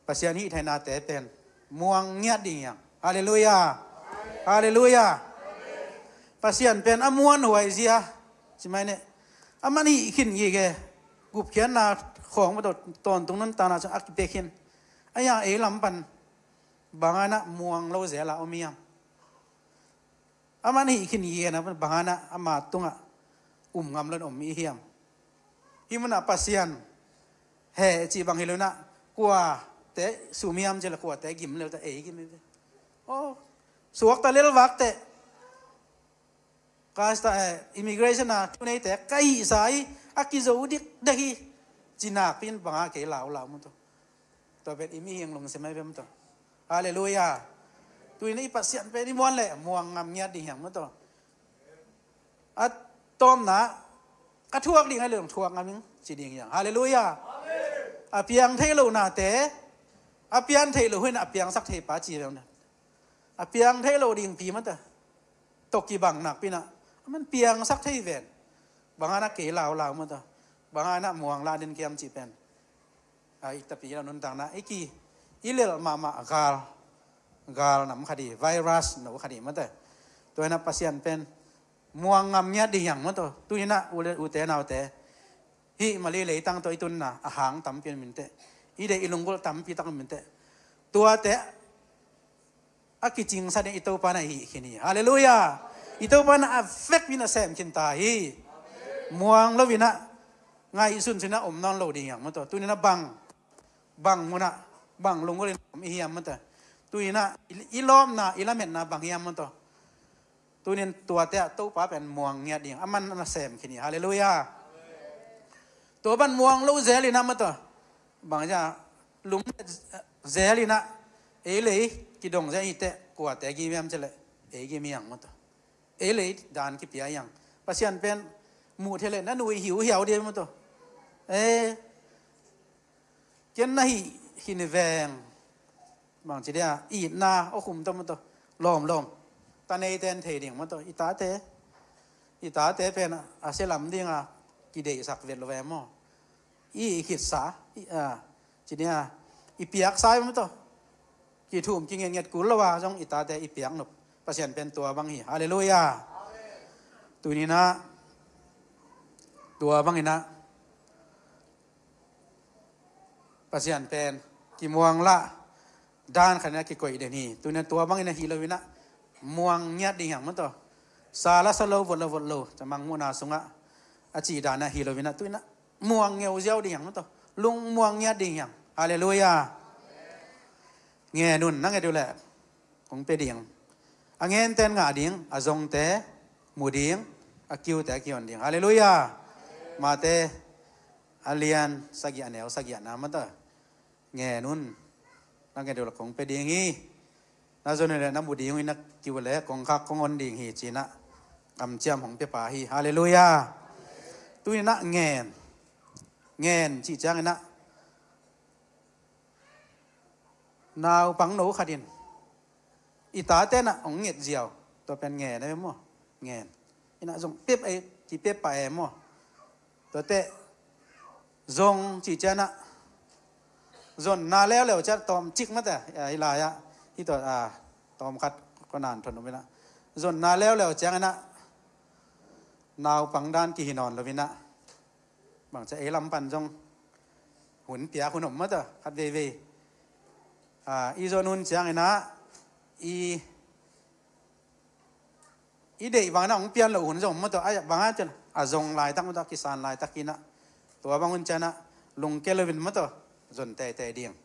Pasian hih theihnate pen muang ngiat ding hiang. Halleluiah. Halleluiah. Pasian pen a muanhuai zia ci mai ne. A man hih khin gige, gupkhiatna khawng maw tawh tawntung nuntakna cun a kipia khin. A hiang ei lam pan bang hanah muang lo zel a om hiam? A man hih khin gige na bang hanah ama tungah um ngam lo in om i hiam? Hih munah Pasian heh cih bang hi lo inah, kuate sum hiam cih le kuate gim le ta ei gim hi ve. Oh, suakta lelvakte, kasta, eh, immigration a thuneite ka hihsa hi, a kizo dikdek hi, ci nakpin bang a kei laulau maw tawh. Tua pen i mihing lungsim ahi ve maw tawh. Halleluiah. Tuinah i Pasian pen i muan leh muang ngam ngiat ding hiang maw tawh. A tawpna, ka thuak ding ahi leh thuak ngam ing ci ding hiang. Halleluiah. A piang thei lo nate, a pian thei lo hunah a piangsak thei pa ci ve maw tawh. A piang thei lo dingpi maw tawh tawh kibang nakpinah a man piangsak thei ven. Bang hanah kei laulau maw tawh, bang hanah muang lah den kiam cih pen, a, i tapi lo nuntakna i ki, i lelh mahmah gal, gal nam khat hi, virus no khat hi maw tawh. Tua inah Pasian pen muang ngam ngiat ding hiang maw tawh. Tuninah u le, ute naute, hih Malay leitang tawh i tunna a hang tampi om inteh, i deih i lunggulh tampi tak om inteh, tuate a kicingsa ding i Topa na hih khin hi. Halleluiah. I Topa na a vekpi na sem khin ta hi. Muang lo inah ngaihsun sunah om nawn lo ding hiang maw tawh. Tuninah bang, bang munah, bang lunggulh in om i hiam maw tawh. Tuninah i, i lawpna, i lametna bang hiam maw tawh. Tunin tuate ah Topa pen muang ngiat ding a man na sem khin hi. Halleluiah. Tua ban muang lo zel inah maw tawh, bang ja lum zel inah ei lei kidong zel hi teh, kuate gim hiam cih leh ei gim hiang maw tawh. Ei lei dan kipia hiang. Pasian pen muh thei leh na nui hiuhiau ding maw tawh. Eh, ken na hih khin veng, bangci dia, itna a khum tawh maw tawh, lawmlawm ta neite in thei ding maw tawh. I tate, i tate pen a sia lam dinga kideihsak vet lo ve maw. I, i khitsa, i, a, ci dia, i piaksa maw tawh, kithum kingetnget kul lo a zong i tate i piak nop. Pasian pen tua bang hi. Halleluiah. Tuninah tua banginah Pasian pen kimuang lah dan khatinah kikoih den hi. Tuinah tua banginah hi lo inah muang ngiat ding hiang maw tawh. Sa la sa lo, vot la vot lo, camang muhna sungah a cih danah hi lo inah tuinah muang ngeu ziau ding hiang maw tawh. Lung muang ngiat ding hiang. Halleluiah. Ngen un, na nget uh leh kong pia ding. A ngente in ngah ding, a zongte mu ding, a kiute a kion ding. Halleluiah. Mate a lian sagih, a neu sagih na maw tawh. Ngen un, na nget uh leh kong pia ding hi. Na zon uh leh na mu ding uh hi, na kiu leh kong khak kong on ding hi, cinah kamciam hong pia pa hi. Halleluiah. Tuninah ngen, ngen cih cianginah naupang no khat in i tate inah hong nget ziau. Tua pen ngen a ve maw? Ngen. Inah zong pep ei, ci pep pah ei maw? Tuate zong cih cianah zonna leuleu ciah tawmcik mate, a, i lai-ah hi tua, a, tawmkhat ko nan thon om inah zonna leuleu cianginah naupang dan kihi nawn lo inah bangcia ei lam pan zong hun piak hun om mata khat veivei. A, i zon hun cianginah i, i deih bangin ah hong pian loh hun zong maw tawh, a bangah cian a zong laitak maw tawh, a kisan laitak inah, tua bang hun cianah lungkia loin maw tawh zon teitei ding.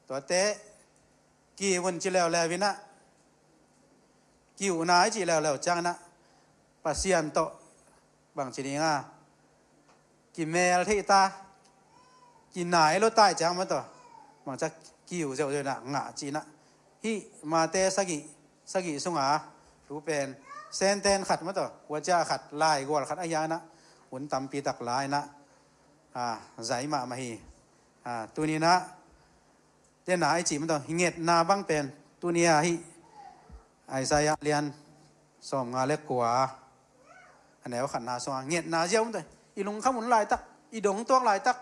Tuate ki-uh un ci leuleu inah, ki-uhna i cih leuleu cianginah Pasian tawh bangci dinga kimel theihta, kinai lo tai ciang maw tawh, bangcia ki-uh zeuhzeuh inah ngah cinah. Hih Mate sagih, sagih sunga thu pen senten khat maw tawh, huacia khat, laigual khat a hianah hun tampi tak la inah, a, zai mahmah hi. A, tuninah tena i cih maw tawh, hi ngetna bang pen tunia hih Isaiah lian sawmnga le kua a neu khatna sunga ngetna ziau maw tawh, i lungkham hun laitak, i dong tuak laitak,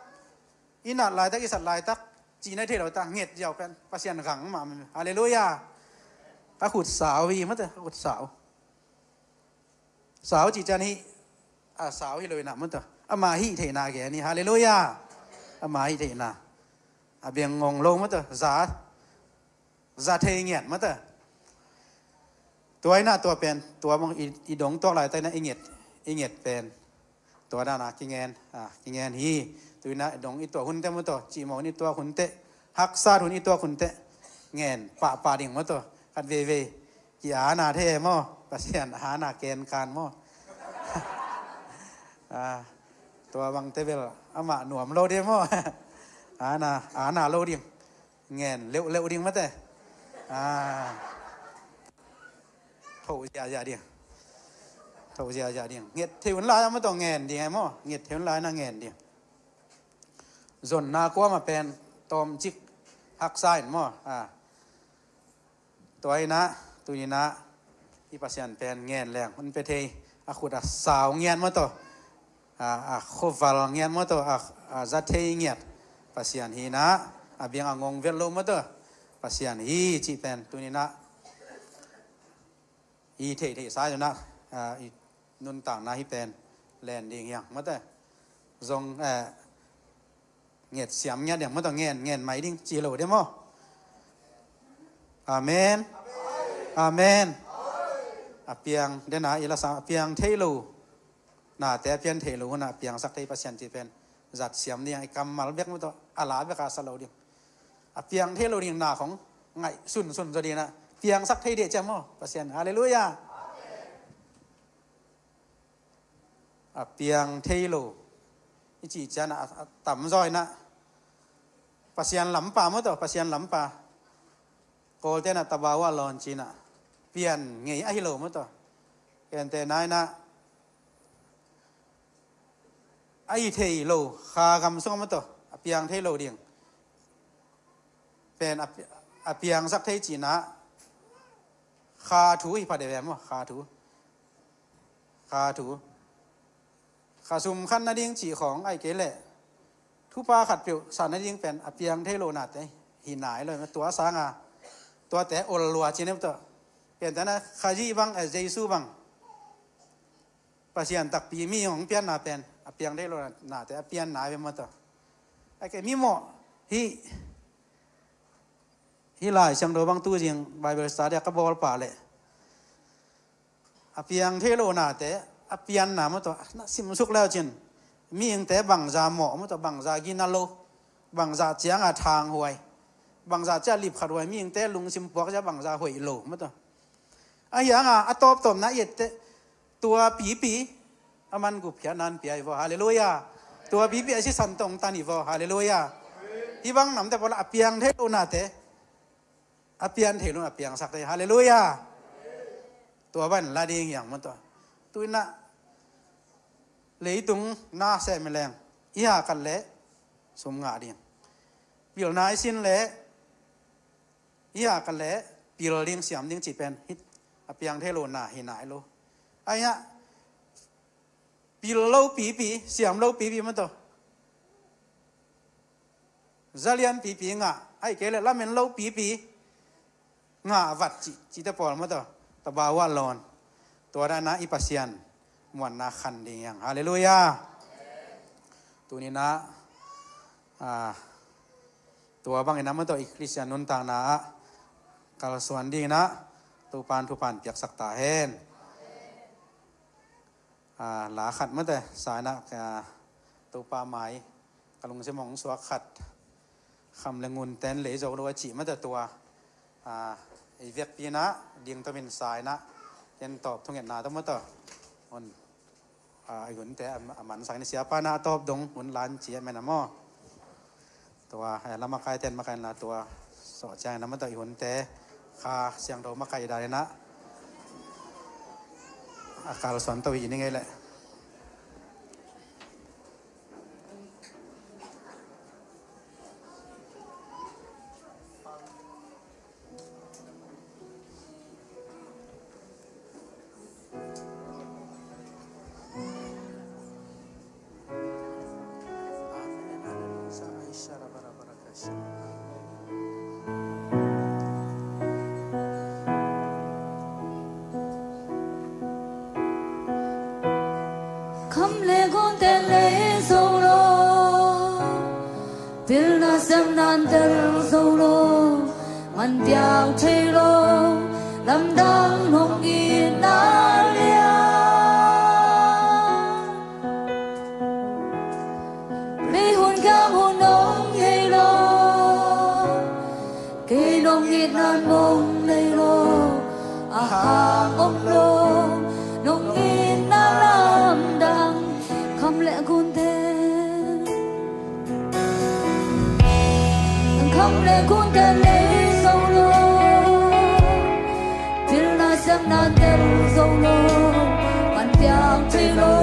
i nat laitak, i sat laitak, cihna i thei lo ta nget ziau pen Pasian gang mahmah. Halleluiah. A khut sau hi maw tawh, a khut sau. Sau cih cian hih a sau hi lo inah maw tawh, ama hih theihna gen hi. Halleluiah. Ama hih theihna a beng ngong lo maw tawh, za, za thei ngiat maw tawh. Tua inah tua pen, tua bang i, i dong tuak laitak inah i nget, i nget pen tua dana kingen, a, kingen hi. Tuinah dong i tuak hun teh maw tawh, cihmawh hun i tuak hun teh, haksat hun i tuak hun teh ngen pahpah ding maw tawh. Khat veivei ki-ana thei maw, Pasian ana kenkan maw. A, tua bangte bel amah nuam lo ding maw. Ana, ana lo ding. Ngen leuhleuh ding maw tawh. A, thoh ziahziah ding. Thoh ziahziah ding. Nget thei hun lai-ah maw tawh ngen ding e maw. Nget thei hun lai-ah ngen ding. Zonna kuamah pen tawmcik haksa in maw. A, tua inah, tuninah i Pasian pen ngen leng hun pia thei, a khut a sau ngiat maw tawh, a, a khuaval ngiat maw tawh, a, a za thei ngiat Pasian hi inah, a biang a ngong vet lo maw tawh Pasian hi cih pen tuninah i theihtheih sa inah, a, i nuntakna hih pen len ding hiang maw tawh. Zong, eh, nget siam ngiat ding maw tawh, ngen, ngen mai ding ci lo ding maw. Amen. Amen. A piang dena i la sa, a piang thei lo nate, a pian thei lo hunah a piangsak thei Pasian cih pen zat siam ding, i kammal bek maw tawh, a la bek a sa lo ding. A piang thei lo ding na khong ngaihsunsun zaw ding inah piangsak thei ding ciang maw Pasian. Halleluiah. A piang thei lo i cih cianah a, a tamzaw inah Pasian lampa maw tawh, Pasian lampa. Kawlte inah tabawa lawn cinah pian ngei ahi lo maw tawh. Kente na inah a hi thei lo kha gam sungah maw tawh, a piang thei lo ding pen a pi-, a piangsak thei cinah kha thu hi pha deuh e maw, kha thu. Kha thu. Kha sum khan nading cih khawng ahih kei leh thupha khatpeuh san nading pen a piang thei lo nate hi nai lo. Tua sanga tuate ol lua cih nem tawh. Pian tana Khazih bang, eh, Jesu bang Pasian takpi mi hong pianna pen a piang thei lo nate a pianna ve maw tawh. Ahih kei mi mawh hih, hih Lai Siangtho bang tu zing Bible study a ka bawl pah leh a piang thei lo nate a pianna maw tawh na simsuk leu cin, mihingte bangza mawh maw tawh, bangza gina lo, bangza cianga thanghuai, bangza ciah lipkhat huai, mihingte lungsim puak ciah bangza hoih lo maw tawh. A hianga a tawptawpna i etteh tua pipi a man gupkhiatna hong pia hi vaw. Halleluiah. Tua pipi a sisan tawh hong tan hi vaw. Halleluiah. Hih bang namte pawla a piang thei lo nate a pian thei lo, a piangsak thei. Halleluiah. Tua ban la ding hiang maw tawh. Tuinah leitung na sem leng i hakat leh sum ngah ding. Pilna i sin leh i hakat leh pil ding, siam ding cih pen hih a piang thei lo na hi nai lo. Ahi a pil lo pipi, siam lo pipi maw tawh, zalian pipi ngah, ahih kei leh lamen lo pipi ngah vat cih, cihte pawl maw tawh, tabawa lawn. Tua dana i Pasian muanna khan ding hiang. Halleluiah. Tuninah, ah, tua bangin a maw tawh i Khristian nuntakna ah kalsuan dingin ah Topa'n thupha piaksak ta hen. Ah, la khat mate sa in ah, ah, Topa mai ka lungsim hong suak khat, Kham le Ngun ten lei zo lo a cih mate tua, ah, i vekpi in ah ding tawmin sa in ah, ken tawp thungetna tawh mate un, ah, i hunte a, a mansak in, siapa in ah a tawp dong hun lan ci a men a maw. Tua, eh, la makaite in makai in la tua sawh ciangin a mate i hunte Kha Siangtho makai dan in ah a kalsuan to hi ning ei leh. Kham le Ngun ten lei zo lo, pilna siamna tel zo lo, man piang thei lo, lamdang nong itna lian. Lei hun kiang hun nong hei lo, kei nong itna nong lei lo, a hang om lo, nong itna lamdang. Kham le Ngun ten, Kham le Ngun ten lei zo lo, pilna siamna tel zo lo, man piang thei lo,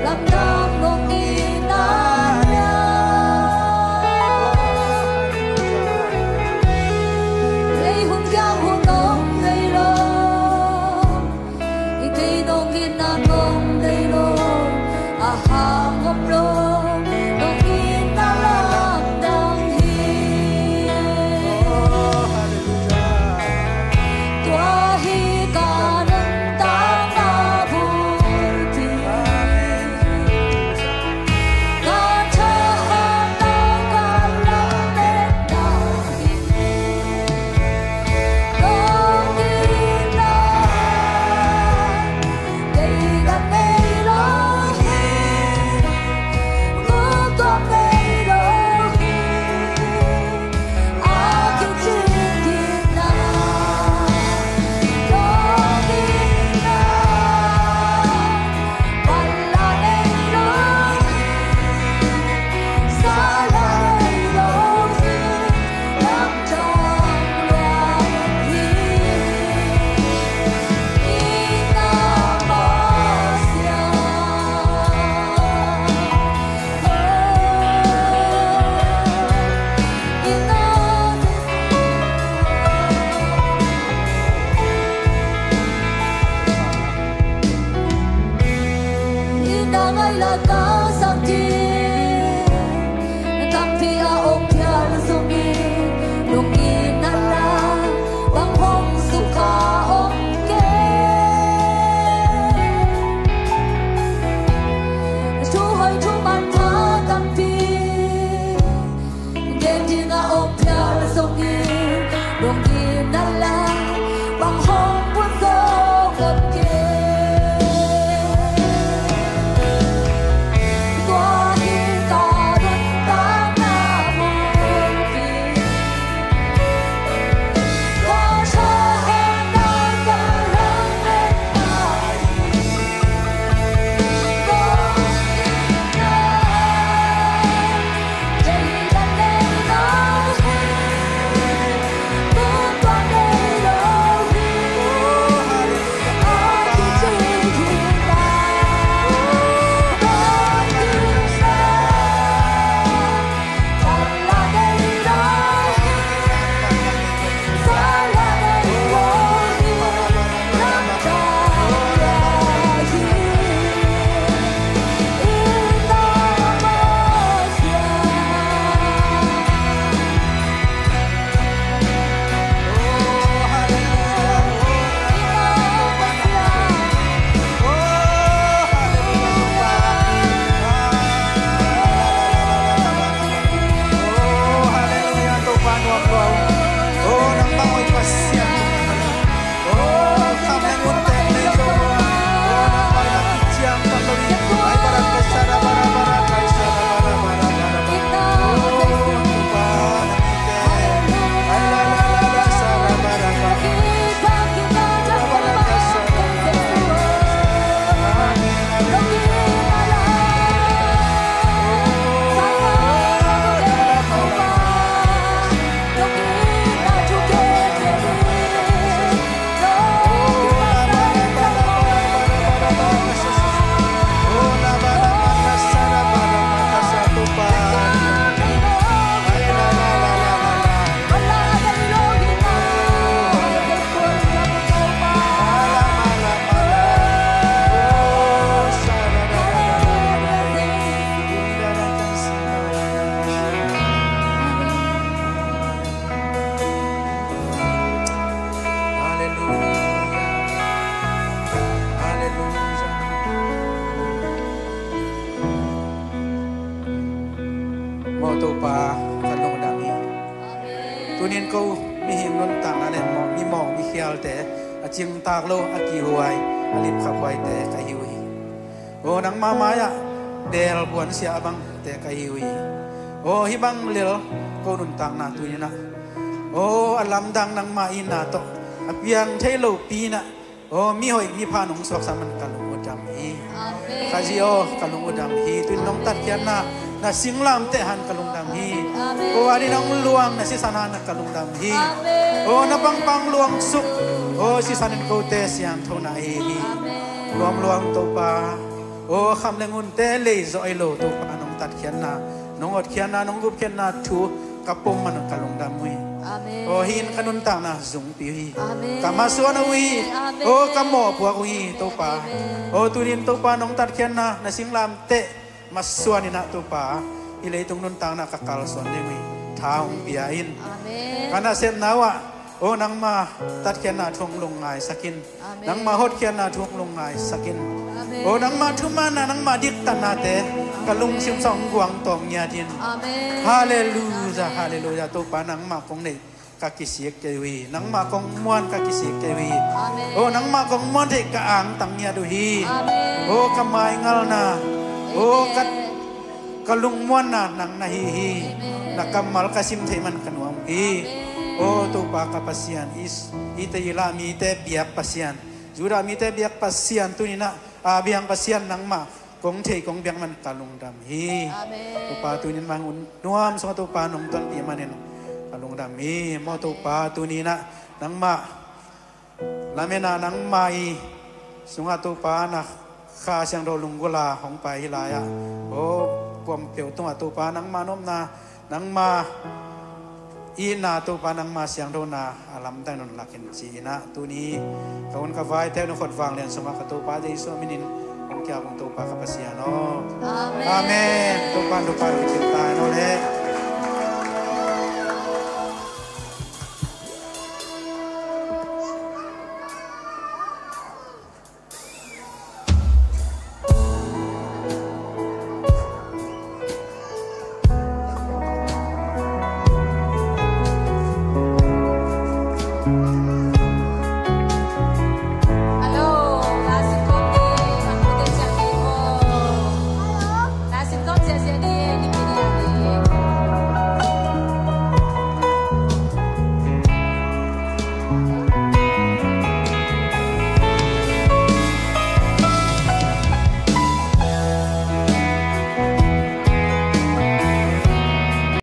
lamdang nong itna lian. Lei hun kiang hun nong hei lo, i kei nong itna nong lei lo, a hang om lo, nong itna lamdang hi. Tua hi ka nuntakna bulpi, ka thahatna, ka lametna hi. Nong itna Ina ngai la ka sak ding, tampi a om phial zongin, lungin a la bang hong sukha om kei. Thu hoi thu man pha tampi gen ding a om phial zongin, lungin a la bang hong bun zo om kei. Topa, ka lungdam hi. Tunin ko mihing nuntakna le mawh, mimawh mikhialte a cingtak lo, a kihhuai, a lipkhaphuaite ka hi uh hi. Aw nangma mai-ah beel buansia a bangte ka hi uh hi. Aw hih bang lel ko nuntakna tuninah, aw a lamdang nangma itna tawh a piang thei lopi inah, aw mihoih mipha nong suaksak man ka lung uh dam hi. Khazih aw ka lung uh dam hi. Tuin nong tatkhiatna na singlamteh han ka lungdam hi. Ko adin hong luang na sisan han ka lungdam hi. Aw na pangpang luangsuk, aw sisan in kote siangtho na hi hi. Luamluang Topa, aw kham le ngunte lei zawh ei lo Topa, nong tatkhiatna, nong hotkhiatna, nong gupkhiatna thu ka pom man ka lungdam uh hi. Aw hih in ka nuntakna zungpi uh hi. Ka masuan uh hi. Aw ka mawhpuak uh hi Topa. Aw tunin Topa nong tatkhiatna na singlamteh masuan inah Topa, hih leitung nuntakna ka kalsuan ding uh hi. Tha hong pia in. Ka nasepna uhah aw nangma tatkhiatna thu hong lungngai sakin. Nangma hotkhiatna thu hong lungngai sakin. Aw nangma thumaanna, nangma diktatnate ka lungsim sung hong guang tawm ngiat in. Halleluia, halleluia. Topa nangma kong neih ka kisik kei uh hi. Nangma kong muan ka kisik kei uh hi. Aw nangma kong muan theih ka angtang ngiat uh hi. Aw ka maingalna, aw ka, ka lungmuanna nang na hi hi. Na kammal ka sim theih man ka nuam uh hi. Aw Topa ka Pasian, Is, Israel mite biak Pasian, Judah mite biak Pasian, tuninah a biang Pasian nangma kong thei kong biak man ka lungdam hi. Topa tunin mang un nuam sungah Topa nong tonpih manin ka lungdam hi. Maw Topa tuninah nangma lamena nangma i sungah Topa na Kha Siangtho lunggulh a hong pai hi lai-ah, aw kuampeuh tungah Topa nangma nopna, nangma itna, Topa nangma siangthona a lamdang nong lakin ci-inah tuni ka hun ka vaite nong khut vanglian sungah ka Topa Jesu minin hong kiap ung Topa ka Pasian aw. Amen. Topa in thupha hong pia ta hen aw le.